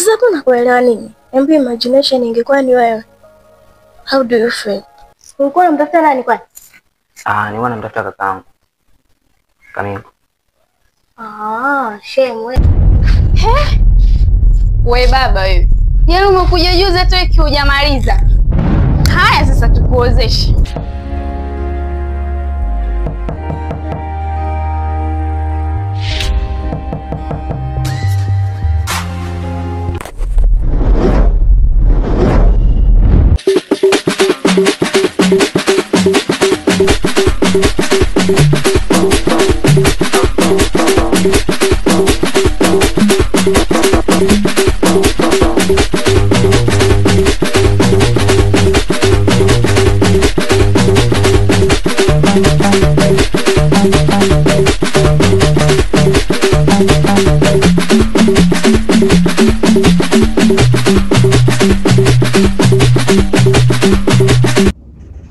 Sasa hapo nakuelewa nini? Hebu imagination ingekuwa ni wewe. How do you feel? Ulikuwa unamtafuta nani kwani? Ah, nilikuwa namtafuta kakaangu. Kamingo. Ah, shame wewe. He? Wewe baba wewe. Yaani umekuja juzi hata wiki hujamaliza. Haya sasa tukuozeshe.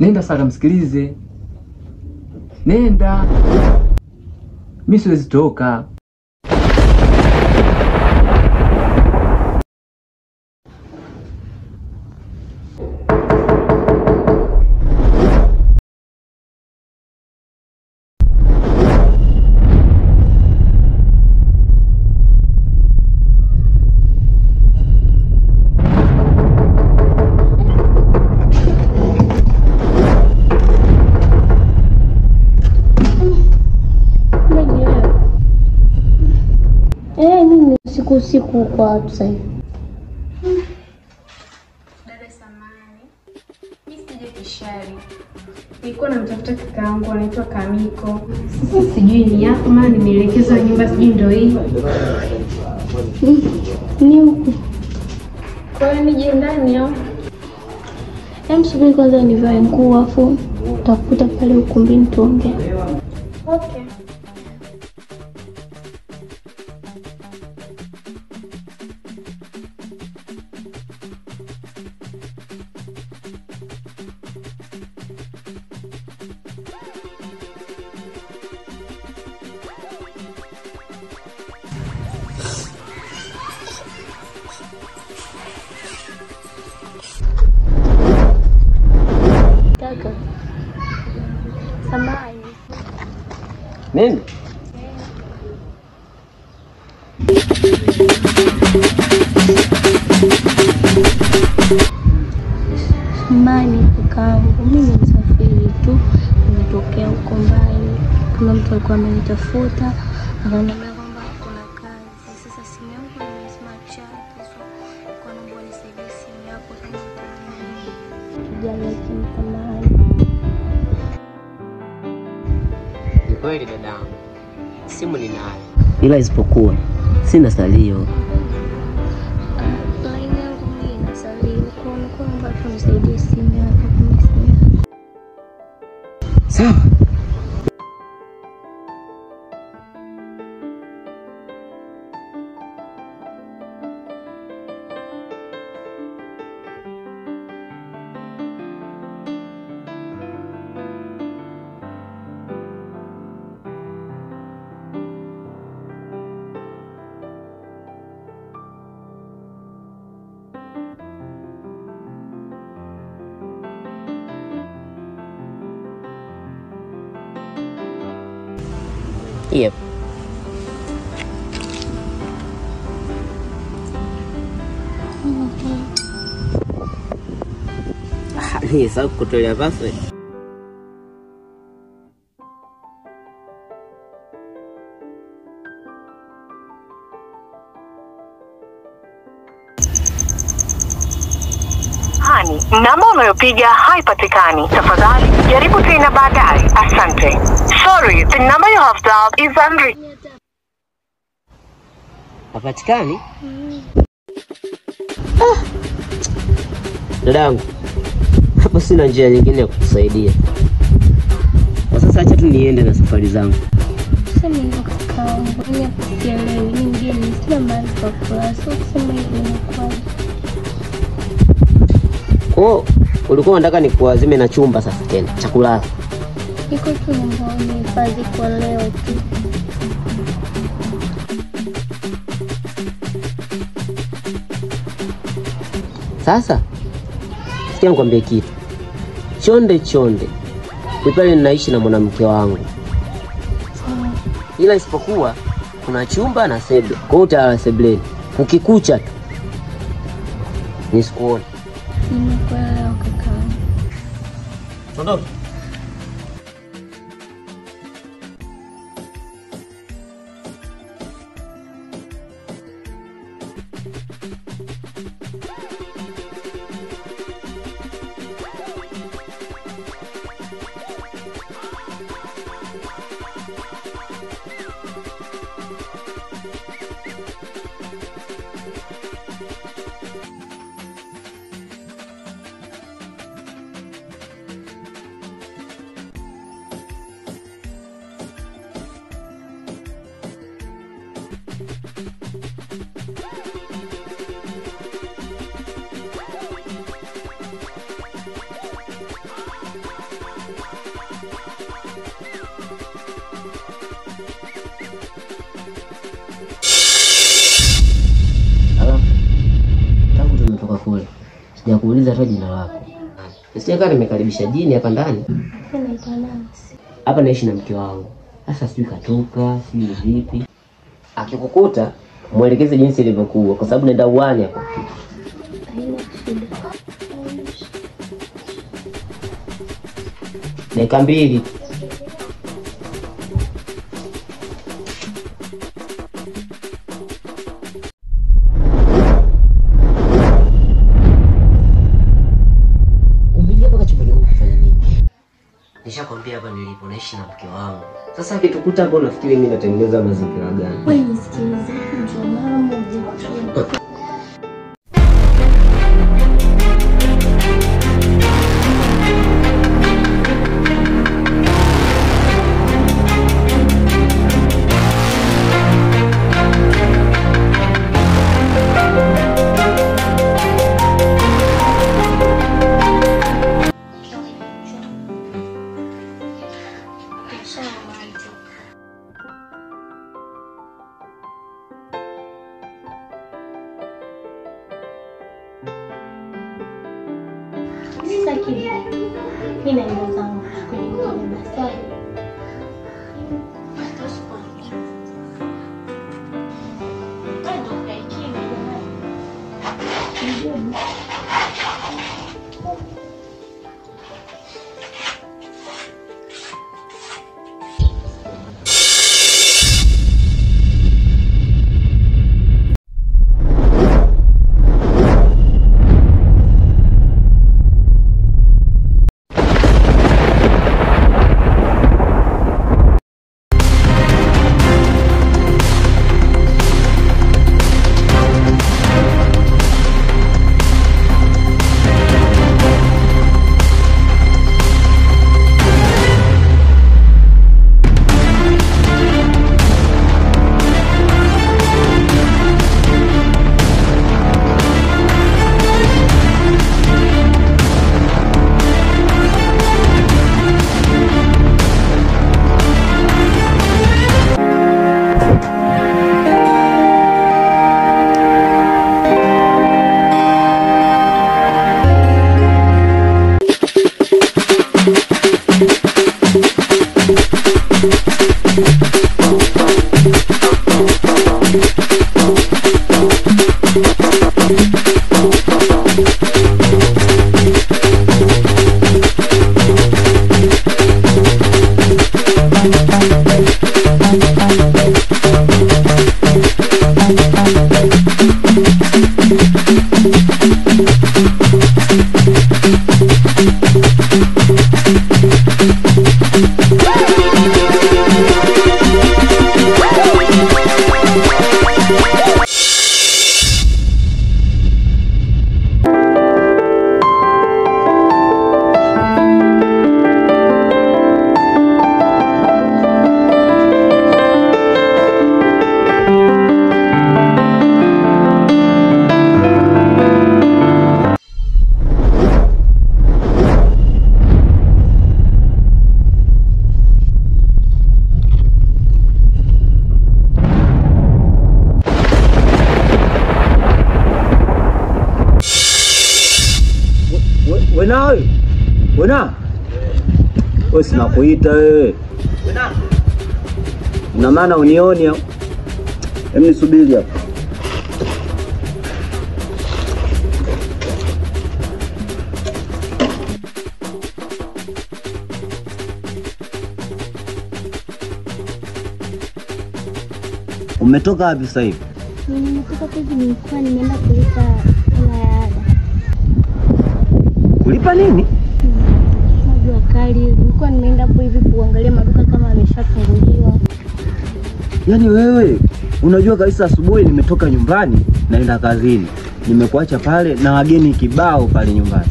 Nenda sasa msikilize. Nenda. Mimi siwezi toka. Usiku kwa watu sasa hivi. Dada samani, mimi sije kishari. Nilikuwa namtafuta kakaangu anaitwa Kamiko. Sasa sijui ni yako maana nimeelekezwa nyumba sijui ndio hii. Ni huku. Kwa hiyo nije ndani au? Hem, subiri kwanza nivae nguo afu utakuta pale ukumbini tuongee. Okay. Kaka. Samahani. Nini? Samahani kakaangu, mimi msafiri tu, nimetokea huko mbali. Kuna mtu alikuwa amenitafuta, akaniambia kwamba kuna kazi. Sasa simu yangu imezima chaji, so kwa naomba unisaidie simu yako kijana kimtamani. Ni kweli dadangu, simu ninayo, ila isipokuwa sina salio. Line yangu mimi ina salio, kwa naomba tu unisaidie simu yako kama simu yako. Sawa. Yep. Ni sawa kutolea password. Hani, namba unayopiga haipatikani. Tafadhali jaribu tena baadaye. Asante. Sorry, the number you have dialed is unreachable. Hapatikani? Dadangu, hapo sina njia nyingine ya kukusaidia. Kwa sasa acha tu niende na safari zangu. Sasa mimi kakaangu, mimi sielewi, ni mgeni, sina mahali pa kulala. So kusema hivi inakuwaje? Kwa ulikuwa unataka nikuazime na chumba sasa tena cha kulala? Niko tu nyumbani hifadhi kwa leo tu. Sasa sikia nikwambie kitu. Chonde chonde. Ni pale ninaishi na mwanamke wangu. Sawa. Ila isipokuwa kuna chumba na sebule. Kwa hiyo utalala sebuleni. Ukikucha tu nisikuone. Nimekuelewa kakaangu. Tuondoke. Alafu tangu tumetoka kule sijakuuliza hata jina lako. Sija nimekaribisha jini hapa ndani. Mimi naitwa Nancy. Hapa naishi na mke wangu. Sasa sijui katoka, sijui vipi. Akikukuta mwelekeze jinsi ilivyokuwa kwa sababu naenda uani hapo. Haina shida. Dakika mbili. Umeingia mpaka chumbani kwangu kufanya nini? Nishakwambia hapa nilipo naishi na mke wangu. Sasa akitukuta hapo unafikiri mimi natengeneza mazingira gani? Wewe nisikilize, njoo mara moja tu. Sasa kivi, mimi naenda zangu kwenye nyingine basi. Wewe na wewe. Wewe na? Wewe sina kuita wewe. Wewe na? Una maana unioni au? Hem, nisubiri hapa. Umetoka wapi sasa hivi? Nimetoka hivi, nilikuwa nimeenda kulipa hela ya ada. Kulipa nini? Jua kali, nilikuwa nimeenda hapo hivi kuangalia maduka kama yameshafunguliwa. Yaani wewe unajua kabisa asubuhi nimetoka nyumbani naenda kazini. Nimekuacha pale na wageni kibao pale nyumbani.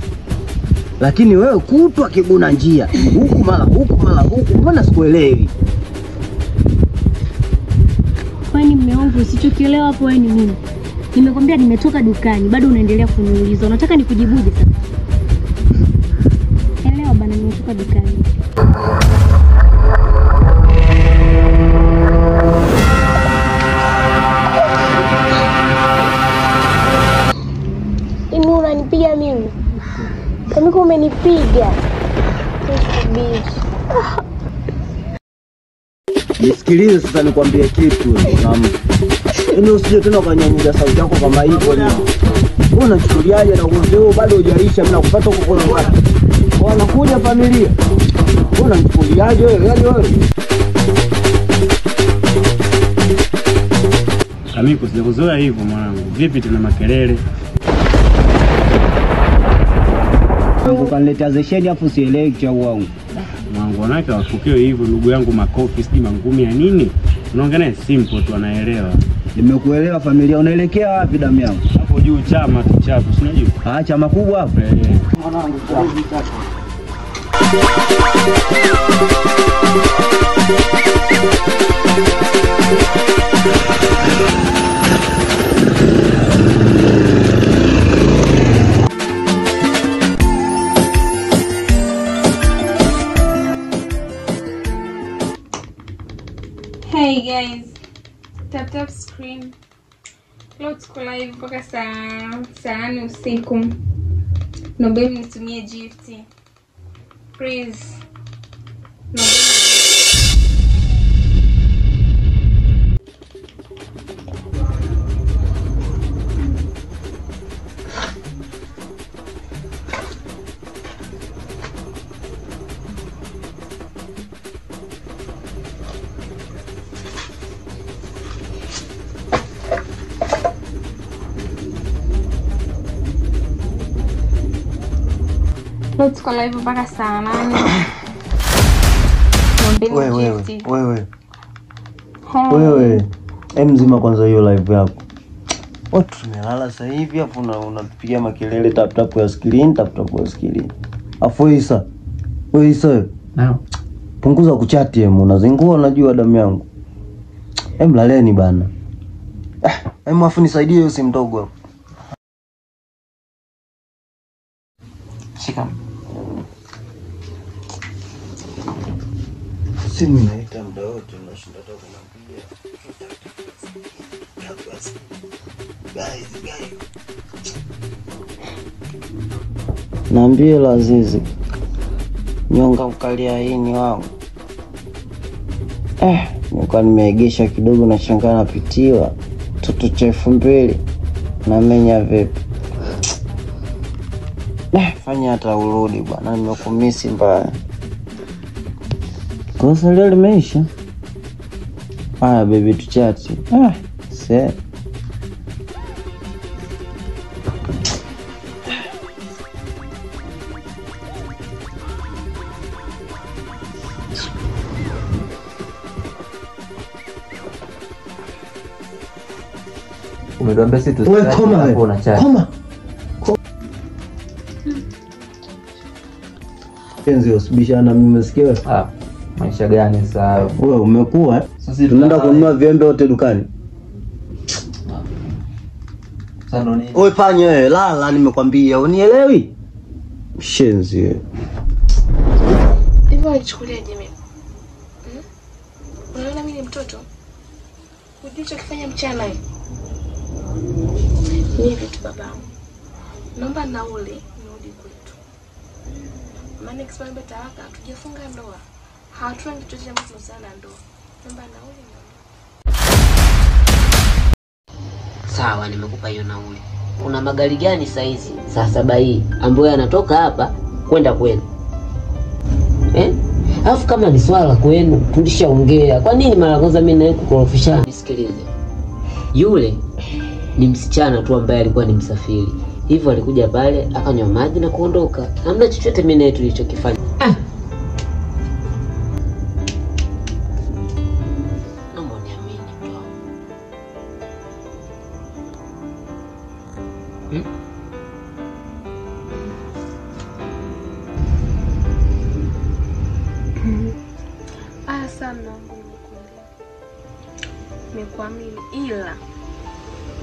Lakini wewe kutwa kiguna njia, huku mara huku mara huku, mbona sikuelewi? Kwani mume wangu usichokielewa hapo wewe ni nini? Nimekwambia nimetoka dukani, bado unaendelea kuniuliza. Unataka nikujibuje sasa? Elewa bana, nimetoka dukani. Inu, unanipiga mimi? Kamiko umenipiga. Nisubiri. Nisikilize sasa nikwambie kitu mwanamke. Yaani usije tena ukanyanyuza sauti yako kama hivyo leo. Wewe unachukuliaje na ugomvi huo bado hujaisha, mimi nakupata huko kwa wapi? Wanakuja familia. Wewe unachukuliaje wewe? Yaani wewe. Kamiko, sijakuzoea hivyo mwanangu. Vipi tuna makelele? Ukaniletea zesheni afu sielewi cha uongo. Mwanangu, wanawake wafukiwe hivyo ndugu yangu, makofi siji mangumi ya nini? Unaongea naye simple tu anaelewa. Nimekuelewa familia. Unaelekea wapi damu yangu? Hapo juu chama tu chapo, si unajua? Ah, chama kubwa hapo. Eh. Mwanangu chama. Hey guys, tap tap screen. Leo tuko live mpaka saa 8 usiku. Naomba mnitumie gift. Please. Leo tuko live mpaka saa 8. Wewe wewe. Wewe, mzima kwanza hiyo live yako. Watu tumelala sasa hivi afu unatupigia makelele tap tap ya screen, tap tap ya screen. Afu Isa. Wewe Isa. Nao. Punguza kuchati emu, unazingua unajua damu yangu. Em, laleni bana. Em, afu nisaidie hiyo simu ndogo hapo. Shika. Simu inaita muda wote, unashinda toka kumpigia. Guys, guys. Naambie Lazizi. Nyonga mkalia hii ni wangu. Nilikuwa nimeegesha kidogo na shangaa napitiwa. Toto cha 2000 na menya vipi? Fanya hata urudi bwana, nimekumisi mbaya. Kosa leo limeisha. Haya baby tuchati. Se. Umetuambia sisi tusichati hapo unachati. Koma. Penzi usibishana mimi umesikia? Maisha gani sasa? Wewe umekuwa tunaenda kununua viembe wote dukani. Sasa ndo nini? Wewe fanya wewe, lala nimekwambia, unielewi? Mshenzi wewe. Hivyo alichukuliaje mimi? Unaona mimi ni mtoto? Ulichokifanya mchana hivi. Ni vitu babangu. Naomba nauli nirudi kwetu. Maana nikisema niombe talaka hatujafunga ndoa. Hatuna kitu chochote ambacho kinahusiana na ndoa. Naomba nauli niondoke. Sawa, nimekupa hiyo nauli. Kuna magari gani saizi saa 7 hii ambayo yanatoka hapa kwenda kwenu? Eh? Alafu kama ni swala kwenu tulishaongea. Kwa nini mara kwanza mimi nawe kukorofishana? Nisikilize. Yule ni msichana tu ambaye alikuwa ni msafiri. Hivyo alikuja pale akanywa maji na kuondoka. Hamna chochote mimi naye tulichokifanya. Naomba uniamini mke wangu. Ah, sana wangu, nimekuelewa. Nimekuamini, ila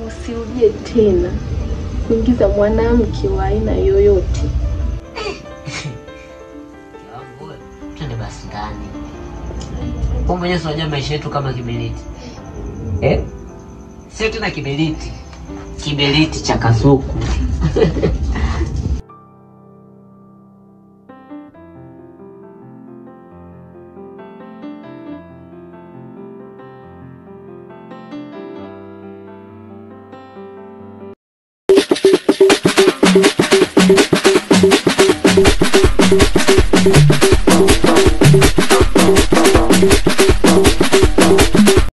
usirudie tena kuingiza mwanamke wa aina yoyote. Twende basi ndani. Wewe mwenyewe si unajua maisha yetu kama kiberiti. Eh? Sio tena kiberiti. Kiberiti cha kasuku.